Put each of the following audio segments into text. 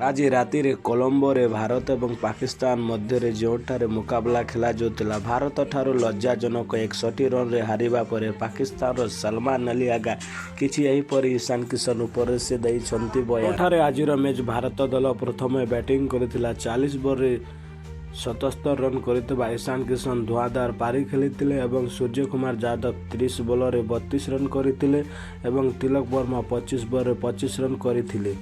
ଆଜି ରାତିରେ କଲମ୍ବୋରେ ଭାରତ ଏବଂ ପାକିସ୍ତାନ ମଧ୍ୟରେ ଯେଉଁଠାରେ ମୁକାବିଲା ଖେଳାଯାଉଥିଲା। ଭାରତ ଠାରୁ ଲଜ୍ଜାଜନକ 61 ରନରେ ହାରିବା ପରେ ପାକିସ୍ତାନର ସଲମାନ ଅଲି ଆଗା କିଛି ଏହିପରି ଇଶାନ କିଶନ ଉପରେ ସେ ଦେଇଛନ୍ତି ବୟାନ। ଯେଉଁଠାରେ ଆଜିର ମ୍ୟାଚ୍ ଭାରତ ଦଳ ପ୍ରଥମେ ବ୍ୟାଟିଂ କରିଥିଲା। 40 ବଲରେ 77 ରନ୍ କରିଥିବା ଇଶାନ କିଶନ ଧୂଆଁଧାର ପାରି ଖେଳିଥିଲେ ଏବଂ ସୂର୍ଯ୍ୟକୁମାର ଯାଦବ 30 ବଲରେ 32 ରନ୍ କରିଥିଲେ ଏବଂ ତିଲକ ବର୍ମା 25 ବଲରେ 25 ରନ୍ କରିଥିଲେ।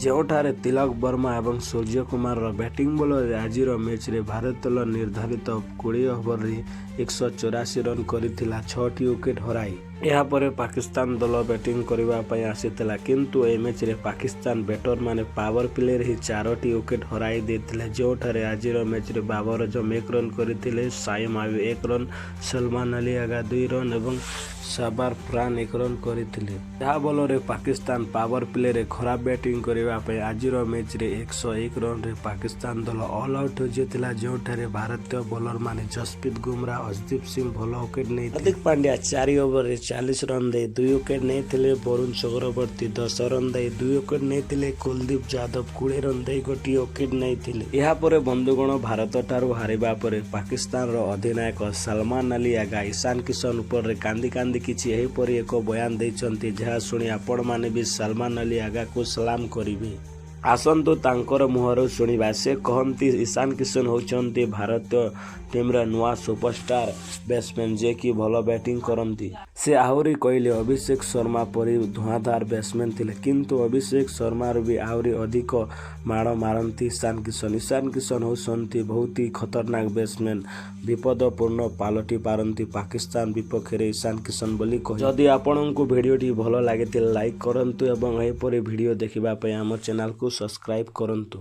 ଯେଉଁଠାରେ ତିଲକ ବର୍ମା ଏବଂ ସୂର୍ଯ୍ୟକୁମାରର ବ୍ୟାଟିଂ ବଳରେ ଆଜିର ମ୍ୟାଚ୍ରେ ଭାରତ ଦଳ ନିର୍ଦ୍ଧାରିତ 20 ଓଭରରେ 184 ରନ୍ କରିଥିଲା, ଛଅଟି ୱିକେଟ୍ ହରାଇ। ଏହାପରେ ପାକିସ୍ତାନ ଦଳ ବ୍ୟାଟିଂ କରିବା ପାଇଁ ଆସିଥିଲା, କିନ୍ତୁ ଏହି ମ୍ୟାଚ୍ରେ ପାକିସ୍ତାନ ବ୍ୟାଟରମାନେ ପାୱାର ପ୍ଲେରେ ହିଁ ଚାରୋଟି ୱିକେଟ୍ ହରାଇ ଦେଇଥିଲେ। ଯେଉଁଠାରେ ଆଜିର ମ୍ୟାଚ୍ରେ ବାବର ଆଜମ 1 ରନ୍ କରିଥିଲେ, ସାଇମ୍ ଆୟୁବ 1 ରନ୍, ସଲମାନ ଅଲି ଆଗା 2 ରନ୍ ଏବଂ ସାବାର ଫରହାନ 1 ରନ୍ କରିଥିଲେ। ଯାହା ବଳରେ ପାକିସ୍ତାନ ପାୱାର ପ୍ଲେରେ ଖରାପ ବ୍ୟାଟିଂ କରିବା ପାଇଁ ଆଜିର ମ୍ୟାଚ୍ରେ 101 ରନ୍ରେ ପାକିସ୍ତାନ ଦଳ ଅଲ୍ ଆଉଟ୍ ହୋଇଯାଇଥିଲା। ଯେଉଁଠାରେ ଭାରତୀୟ ବୋଲରମାନେ ଜସପ୍ରୀତ ବୁମରା, ଅର୍ଶଦୀପ ସିଂ ଭଲ ୱିକେଟ୍ ନେଇଥିଲେ। ହାର୍ଦ୍ଦିକ ପାଣ୍ଡ୍ୟା 4 ଓଭରରେ 40 ରନ୍ ଦେଇ ଦୁଇ ୱିକେଟ୍ ନେଇଥିଲେ। ବରୁଣ ଚକ୍ରବର୍ତ୍ତୀ 10 ରନ୍ ଦେଇ ଦୁଇ ୱିକେଟ୍ ନେଇଥିଲେ। କୁଲଦୀପ ଯାଦବ 20 ରନ୍ ଦେଇ ଗୋଟିଏ ୱିକେଟ୍ ନେଇଥିଲେ। ଏହାପରେ ବନ୍ଧୁଗଣ, ଭାରତ ଠାରୁ ହାରିବା ପରେ ପାକିସ୍ତାନର ଅଧିନାୟକ ସଲମାନ ଅଲି ଆଗା ଇଶାନ କିଶନ ଉପରେ କାନ୍ଦି କାନ୍ଦି କିଛି ଏହିପରି ଏକ ବୟାନ ଦେଇଛନ୍ତି, ଯାହା ଶୁଣି ଆପଣମାନେ ବି ସଲମାନ ଅଲି ଆଗାକୁ ସଲାମ କରିବେ। ଆସନ୍ତୁ ତାଙ୍କର ମୁହଁରୁ ଶୁଣିବା। ସେ କହନ୍ତି, ଇଶାନ କିଶନ ହେଉଛନ୍ତି ଭାରତୀୟ ଟିମ୍ର ନୂଆ ସୁପରଷ୍ଟାର ବ୍ୟାଟ୍ସମ୍ୟାନ୍, ଯିଏକି ଭଲ ବ୍ୟାଟିଂ କରନ୍ତି। ସେ ଆହୁରି କହିଲେ, ଅଭିଷେକ ଶର୍ମା ପରି ଧୂଆଁଧାର ବ୍ୟାଟ୍ସମ୍ୟାନ୍ ଥିଲେ, କିନ୍ତୁ ଅଭିଷେକ ଶର୍ମାରୁ ବି ଆହୁରି ଅଧିକ ମାଡ଼ ମାରନ୍ତି ଇଶାନ କିଶନ। ଇଶାନ କିଶନ ହେଉଛନ୍ତି ବହୁତ ହି ଖତରନାକ ବ୍ୟାଟ୍ସମ୍ୟାନ୍, ବିପଦପୂର୍ଣ୍ଣ ପାଲଟି ପାରନ୍ତି ପାକିସ୍ତାନ ବିପକ୍ଷରେ ଇଶାନ କିଶନ ବୋଲି କହି। ଯଦି ଆପଣଙ୍କୁ ଭିଡ଼ିଓଟି ଭଲ ଲାଗିଥିଲେ ଲାଇକ୍ କରନ୍ତୁ ଏବଂ ଏହିପରି ଭିଡ଼ିଓ ଦେଖିବା ପାଇଁ ଆମ ଚ୍ୟାନେଲକୁ ସବସ୍କ୍ରାଇବ୍ କରନ୍ତୁ।